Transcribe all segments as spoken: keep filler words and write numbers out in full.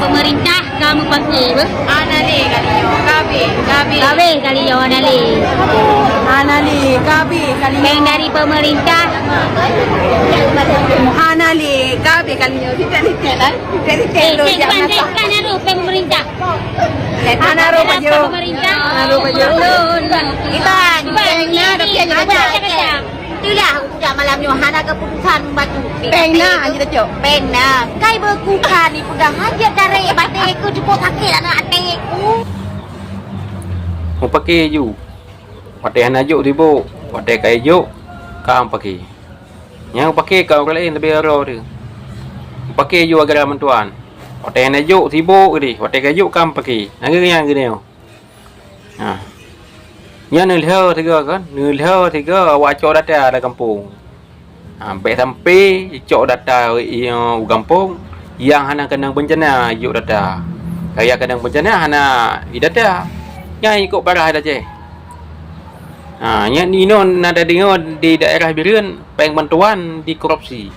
Pemerintah ka meupaké beuh. Hana lé kali nyoe, ka abéh, ka abéh. Ka abéh kali nyoe, hana lé. Hana lé, ka abéh kali nyoe. Péng dari pemerintah. Hana lé, ka abéh kali nyoe. Tidak detail, eh? Tidak detail. Eh, lo, péng jangan bukan, tak. Péng bukan, aduh, péng pemerintah. Hana lé, péng pemerintah. Hana lé, péng pemerintah. Kita, cuba, péng ni, ni, tapi ni, hanya ada ada, ada. Itulah, udah malam nyoe hana keputusan batu. Péng na, hanya tacok. Péng na. Kai beukukan ni peugah hajat dari bateku cukup sakit anak ateku. Mupake ju. Watée hana jok sibok, watée kai jok, ka mupake. Nyang mupake ka ureuëng laén leubeh aro teuh. Mupake ju gara-gara meutuan. Watée hana jok sibok deh, watée kai jok ka mupake. Nanggroe nyang geuneuk. Ha. Nyan neulheueh tiga kan, neulheueh tiga awak cok data lam gampông. Ha, bék sampai cok data i, u gampông nyang hana keunong beuncana jok data. Kaya keunong beuncana hana idata. Nyan ikot parah dah ceh. Ha, nyan inoe na tadeungoe di daerah Bireuen péng bantuan dikorupsi.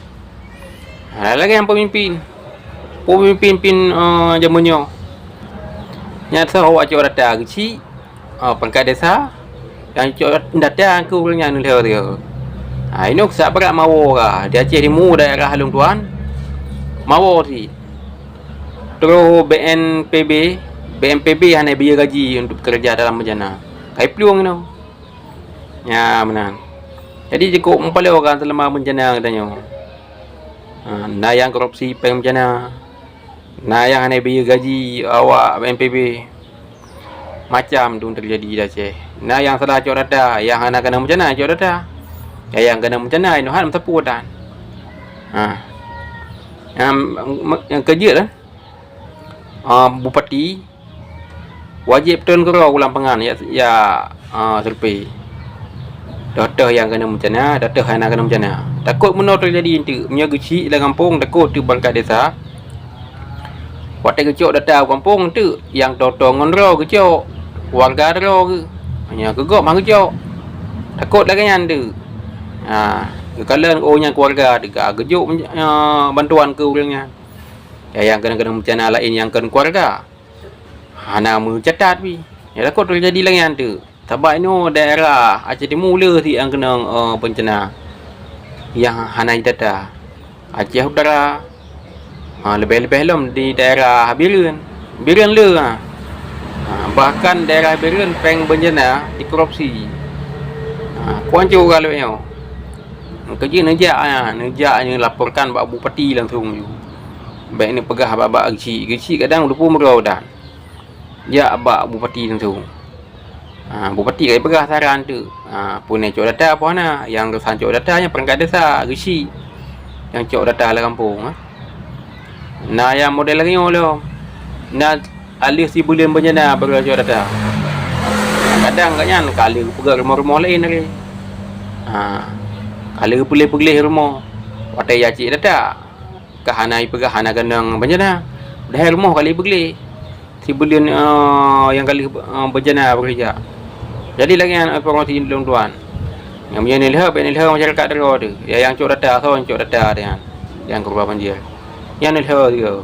Ha, lagée nyang peumimpin. Peumimpin-peumimpin, eh, jameun nyoe. Nyang soe awak cok data geuchik, eh, peurangkat desa, nyang cok data keu ureuëng nyan lheueh-lheueh. Ha, inoe sak brat mawoe ka. Di Aceh Timu daerah lôn tuan, mawoe cit. Terus B N P B, B N P B hana biyeu gaji untuk bekerja dalam bencana. Kai plueng inoe. Nya meunan. Jadi jikuk meupaléh ka seulama bencana geutanyoe. Ha, na nyang korupsi péng bencana, na nyang hana biyeu gaji awak B N P B. Macam tu teujadi di Aceh. Na nyang salah cok data, nyang hana keunong bencana cok data. Nyang keunong bencana inoe han meusapeue tan. Ha. Nyang, nyang keujeuet lah. Ah, bupati wajéb treun keudroe u lapangan ya, ya, ah, survei. Toh-toh nyang keunong bencana, toh-toh hana keunong bencana. Takot meunoe teujadi enteuk, meunyoe geuchik lam gampông, takot teuk beurangkat desa. Watée geucok data u gampông enteuk, nyang toh-toh ngon droe geucok, warga droe geuh. Meunyoe keu gob han geucok. Takot lagée nyan enteuk. Ha, geukalon, oh, nyan keuluwarga teuka geujok, ah, bantuan keu ureuëng nyan. Ya, nyang keunong-keunong bencana laén nyang kon keuluwarga hana meucatat pih. Ya, takot teujadi lagée nyan teuk. Sabab inoe daerah Aceh Timu le cit nyang keunong, eh, bencana nyang hana jidata. Aceh Utara, ha, leubeh-leubeh lom di daerah Bireuen. Bireuen le, ha. Ha, bahkan daerah Bireuen péng bencana dikorupsi. Ha, kuanco galak nyoe. Keujeuet neujak, ha, neujak neulaporkan bak bupati langsung ju. Bék neupeugah bak-bak geuchik. Geuchik kadang lupu meurau dan. Jak bak bupati langsung. Ha, bupati ka jipeugah saran teuk. Ha, peue na cok data peue hana. Nyang geusan cok data nyan peurangkat desa, geuchik. Nyang cok data lam gampông, ha. Na nyang model lagée nyoe lom. Na ka lheueh sibuleuen bencana baru cok data. Kadang gobnyan ka lheueh geupeugöt rumoh-rumoh laén lagée. Ha, ka lheueh geupeugléh-peugléh rumoh. Watée jak cek data. Ka hana jipeugah hana keunong bencana. Padahai rumoh ka lheueh geupeugléh. Sibuleuen, eh, nyang ka lheueh, eh, bencana beureuja. Jadi lagée nyan, eh, informasi lôn tuan. Nyang meunyoe neulheueh, bék neulheueh masyarakat droe teuh. Ya, nyang cok data, soe nyang cok data nyan. Nyang keuluwa banjir. Nyan neulheueh teuh.